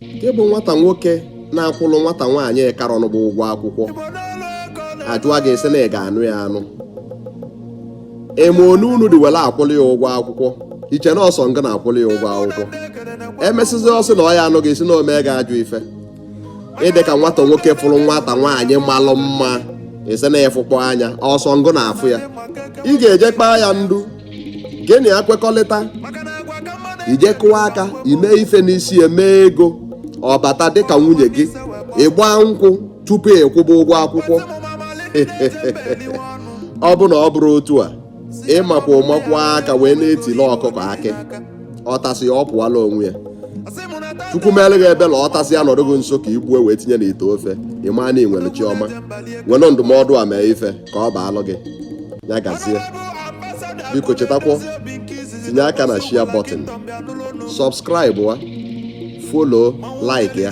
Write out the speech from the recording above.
Gị bụ nwata nwoke na-akwụlụ nwata nwaanyị karọnụ bụ ụgwọ akwụkwọ, ajụa gị sị na ị ga-anụ ya anụ. Eme onu unu dị were akwụlụ ya ụgwọ akwụkwọ, iche na ọ sọ ngị na-akwụlụ ya ụgwọ akwụkwọ. Emesizi ọ sị na ọ ya anụ gị, sị na o mee gị ajọ ife. Ịdị ka nwata nwoke fụrụ nwata nwaanyị malụ mma, ị sị na ịfụkpọ anya, ọ sọ ngụ na-afụ ya. Ị ga-eje kpaa ya ndu, gị na ya kwekọrịta, ije kụọ aka, ime ife n'isi, eme ego, ọ bata dịka nwunye gị, ịgba nkwụ tupu ịkwụba ụgwọ akwụkwọ. Ọ bụ na ọ bụrụ otu a, ịmakwa ụmakwa aka wee na-etile ọkụkọ akị, ọ tasị ya, ọ pụọla onwe ya. Chukwu meere gị ebele, ọ tasị ya nọdụ gị nso ka i gbue wee tinye n'ite ofe, ị maa na ị nwere chi ọma. Nwere ndụmọdụ a mee ife ka ọ baalụ gị. Ya gazie. Biko chetakwa tinye aka na share button, subscribe wa, follow, like ya.